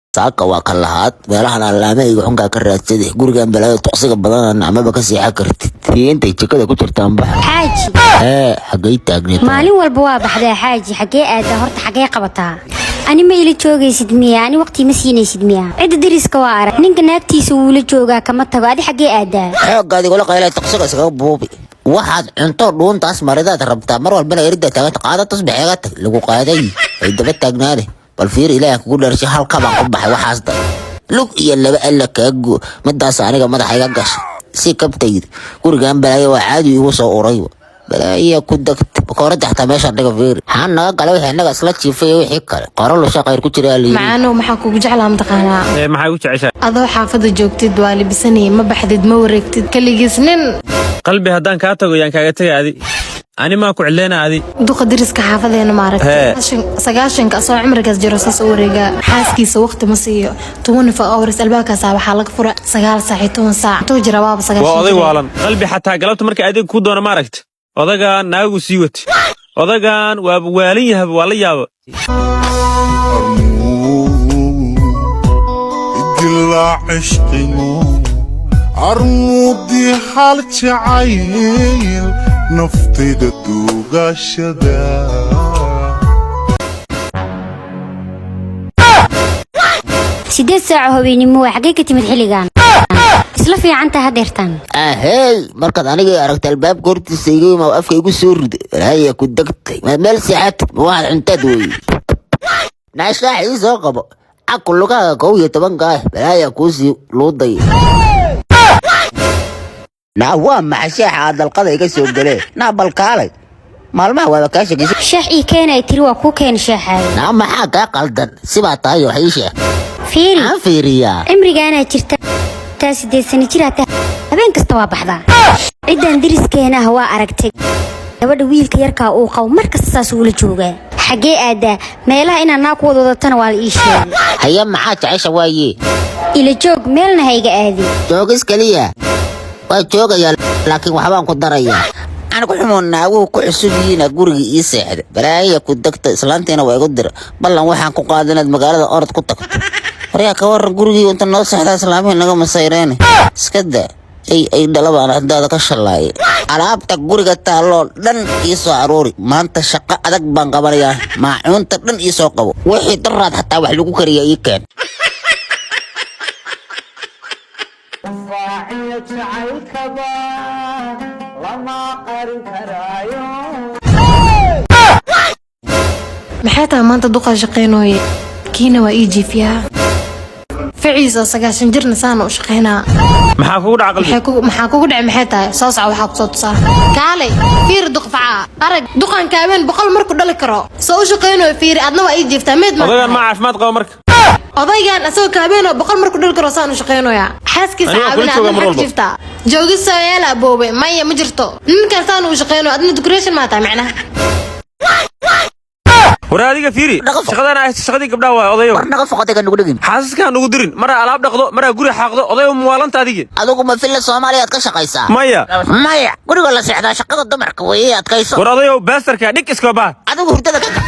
Saaka waa ka lahaad meelahan allaamahayga xunkaa ka raadsade. Gurigan balaayo tuqsiga badana nacmaba ka seexan kartid iyo intay jikada ku jirtaan bax. Xaaji. Hee, xaggay taagneed? Maalin walba waa baxdaa, xaaji. Xaggee aadaa horta? Xaggee qabataa? Ani ma ila joogaysid miya? Ani waqti ma siinaysid miya? Cidda deriska waa arag, ninka naagtiisa wuula joogaa, kama tago. Adi xaggee aadaa? Xooggaad igula qaylay, tuqsiga iskaga buubi. Waxaad cunto dhuuntaas maridaad rabtaa, mar walbana erida taaganta. Qaada tusbaxeega, tag lagu qaaday ay daba taagnaane. Bal fiir, Ilaaha kugu dharshay, halka baan ku baxay. Waxaas da lug iyo laba alla kaago midaas aniga madaxa iga gashay si kabtayda. Gurigan balaayo waa caadi igu soo uray. Balaaya ku degta bakooradda xataa meeshaan dhiga. Fiiri, maxaa naga gala wixii innaga isla jiifay iyo wixii kale? Qoro lusha khayr ku jira layiri. Macaanow, maxaa kugu jeclaa mataqaanaa? Ee, maxaa u jeceshahay? Adoo xaafada joogtid waa libisanaya, ma baxdid, ma wareegtid, keligiis nin. Qalbi, haddaan kaa tago yaan kaaga tegay? Adi ani maa ku cidleena adi? Duqa deriska xaafadeena maaragtay? Hee. 90-ka asoo cumrigaas jiro saas u wareegaa, xaaskiisa waqti ma siiyo. 24 hours albaabkaasa waxaa laga fura 9 saac iyo 10 saac intuu jira waaba Waa 90 oday jira. waalan. Qalbi, xataa galabta marka adeeg kuu doona, maaragta, odagaan naagu sii wate. Odagaan waaba waalan yahaba, waa la yaaba. Dilaa cishqigu armuudii xal jacayl naftayda duugashada. 8 saaco habeenimo waa. Xaggee ka timid xilligan? Isla fiicantaa hadeertaan? Ahey, markaad aniga aragta albaabka hortiisa iga imaa, afka igu soo rida. Balaaya ku degtay, ma meel seexatid? Ma waxaad cuntaad wey? Naashaax ii soo qabo. Caku lugaaga 11-ka ah, balaaya kuusii luuday. Naa, waa maxay sheexa aad dalqada iga soo galee? Naa, bal kaalay, maalmaha waaba kaa shakisay. Sheex ii keenay tiri, waa kuu keena sheexaaga. Naa, maxaa kaa qaldan? Sibaa tahay, wax ii sheeg. Fiiri. Maxaan fiiriyaa? Cimrigaanaa jirta taa, 8 sano jir hataa, habeen kasta waa baxdaa. Ciddan deriskeena ah waa aragtay, gabadha wiilka yarkaa uu qabo mar kasta saas uula joogaa. Xaggee aadaa? Meelaha inaad naa ku wada wadatana waa la ii sheegay. Haya, maxaa jecesha waaye? Ila joog, meelna ha iga aadin. Joogis keliya waa joogayaa, laakiin waxbaan ku darayaa. Anigu xumoo naaguhu ku cusub yihiina guriga ii seexda. Balaaya ku degta, islaantiina waa igu dira. Ballan waxaan ku qaada inaad magaalada orod ku tagto. Waryaa, ka waran gurigii inta noo seexdaa? Islaamihii naga masayreene, iska daa. Ay dhalabaan haddaada ka shallaaye. Alaabta guriga taalloo dhan ii soo aruuri. Maanta shaqo adag baan qabanayaa. Maacuunta dhan ii soo qabo, wixii daraad xataa wax lagu kariya ii keen. Maxay tahay maanta duqaa shaqeynooye, kiina waa ii jiifiyaa, ficiisa oo 90 jirna saana u shaqeynaa? Maxaa kugu dhaca, qalbi? Maxaa kugu dhacay? Maxay tahay? Soo soco, waxaa kusoo tusaa. Kaalay fiiri, duqfacaa arag, duqan kaabeen 100 markuu dhali karo soo u shaqeynooyo. Fiiri, adna waa ii jiiftaa meed ma Odagaan ma caafimaad qaba marka? Odaygan asagoo kaabeen oo 100 markuu dhali karo saan u shaqeynoyaa, xaaskiisa Aniga waa kula caawina. joogaa Adna mar maxaa ku walba. jiiftaa? Joogisa yaala aboobe, maya, ma jirto. Ninkan saan uu shaqeynayo, adna decoration maa tahay macnaha? War adiga fiiri. Dhaqa foq. Shaqadan ay shaqadii gabdhaha waay, odayow. War naga foqotayga nugu dhegin. Xaasaskaa nugu dirin, maraa alaab dhaqdo, maraa guri xaaqdo. Odayow, muwaalanta adigi. Adigu ma filla Soomaaliyaad ka shaqaysaa? Maya. Maya, guriga la seexdaa shaqada dumarka weeye, adkayso. War odayow, baastarka dhig iska baa. Adigu hurdada ka kac.